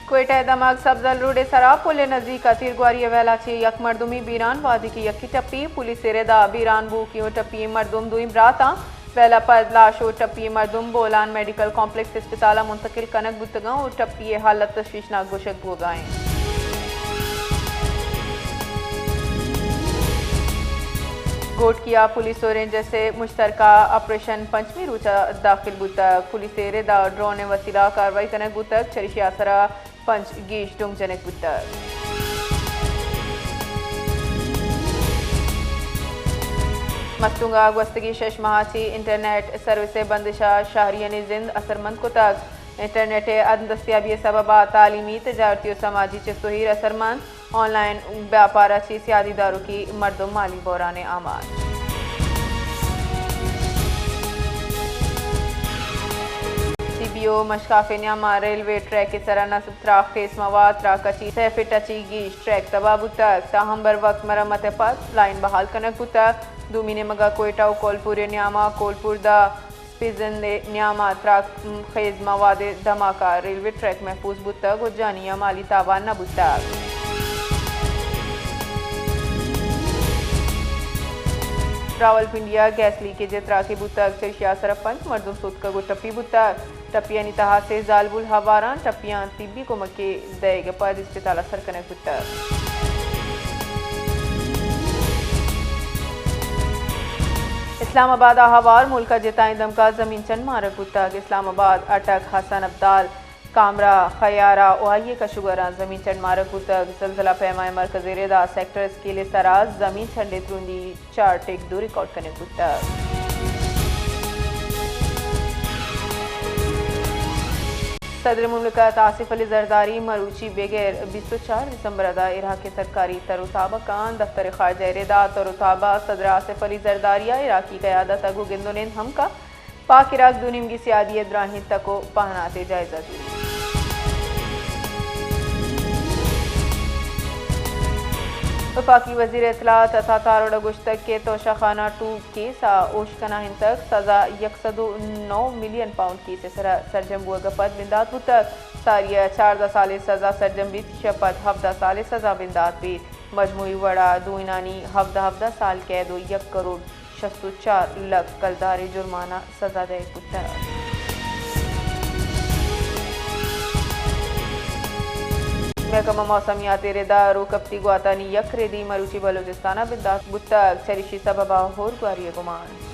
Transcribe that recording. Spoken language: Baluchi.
کوئٹہ ءِ دمگ سبزل روڈ ءِ سرا پل ءِ نزیک ءَ تیرگواری ءِ ویل ءَ چہ یک مردمے بیران، وھدے کہ یکے ٹپی، پولیس ءِ رد ءَ بیران بوکی ءُ ٹپی مردم دوئیں براتاں۔ ویل ءَ پد لاش ءُ ٹپی مردم بولان میڈیکل کمپلیکس اسپتال ءَ منتقل کنگ بوتگ اَنت ءُ ٹپی ءِ حالت تشویشناک گوشگ بوگ ءَ اِنت۔ گھوٹکی ءَ پولیس ءُ رینجرز ءِ مشترکہ آپریشن پنچمی روچ ءَ داخل بوتگ۔ پولیس ءِ رد ءَ ڈرون ءِ وسیلہ ءَ کاروائی کنگ بوتگ، چریشی ءِ سرا پنچ گیش ڈونگ جنگ بوتگ۔ مستونگ ءَ گوستگیں شش ماہ ءَ چہ انٹرنیٹ سروس ءِ بندش ءَ شھریانی زند اثرمند کتگ۔ انٹرنیٹ ءِ عدم دستیابی ءِ سبب ءَ تعلیمی، تجارتی ءُ سماجی چست ءُ ایر اثرمند۔ آن لائن بیاپار ءَ چہ سیادی داروکی مردم مالی بحران ءِ آماچ۔ سی بی او مشکاف ءِ نیام ءَ ریلوے ٹریک ءِ سرا نصب تراک خیز مواد، تراک ءَ چہ سئے فٹ ءَ چہ گیش ٹریک تباہ بوتگ۔ تاھم بروقت مرمت ءَ پد لائن بحال کنگ بوتگ۔ دومی نیمگ ءَ کوئٹہ ءُ کولپور ءِ نیام ءَ کولپور داں سپیزند ءِ نیام ءَ تراک خیز مواد ءِ دھماکہ ءَ ریلوے ٹریک محفوظ بوتگ ءُ جانی یا مالی تاوان نہ بوتگ۔ راولپنڈی ءَ گیس لیکیج ءِ تراکے بوتگ، چریشی ءِ سرا پنچ مردم سوتکگ ءُ ٹپی بوتگ۔ ٹپیانی تہا سے زالبول ھوار اَنت، ٹپیاں طبی کمکے دئیگ ءَ پد اسپتال ءَ سر کنگ بوتگ۔ اسلام آباد ءَ ھوار ملک ءَ جتائیں دمگ ءَ زمین چنڈ مارگ بوتگ۔ اسلام آباد، اٹک، حسن ابدال، کامرا، خیارا ءُ آئی ءِ کشوگاراں زمین چنڈ مارگ بوتگ۔ زلزلہ پیما ءِ مرکز ءِ رد ءَ سیکٹر اسکیل ءِ سرا زمین چنڈ ءِ ترندی چار ٹک دو ریکارڈ کنگ بوتگ۔ صدر مملکت آصف علی زرداری مروچی بگر بیست ءُ چار دسمبر ءَ داں عراق ءِ سرکاری تر ءُ تاب ءَ کاں۔ دفتر خارجہ ءِ رد ءَ تر ءُ تاب ءَ صدر آصف علی زرداری ءَ عراقی قیادت ءَ گوں گند ءُ نند ھم کاں۔ پاک عراق دو نیمگی سیادی ءِ دراھیں تک ءُ پہنات ءِ جائزہ زوری۔ وفاقی وزیر اطلاعات عطا تارڑ ءَ گوشتگ کہ توشہ خانہ ٹو کیس ءَ اوشکنائینتگ، سزا یک سد ءُ نو ملین پاؤنڈ کیس ءِ سرا سرجم بوگ ءَ پد بندات بوتگ۔ ساری ءَ چاردہ سال ءِ سزا سرجم بیت، ایشی ءَ پد ھبدہ سال ءِ سزا بندات بیت۔ مجموعی وڑ ءَ دوئینانی ھبدہ ھبدہ سال قید ءُ یک کروڑ شست ءُ چار لکھ کلدار ءِ جرمانہ سزا دئیگ بوتگ۔ محکمہ موسمیات ءِ رد ءَ روکپتی گواتانی یک ردی مروچی بلوچستان ءَ بندات بوتگ، چریشی سبب ءَ ھور گواری ءِ گمان۔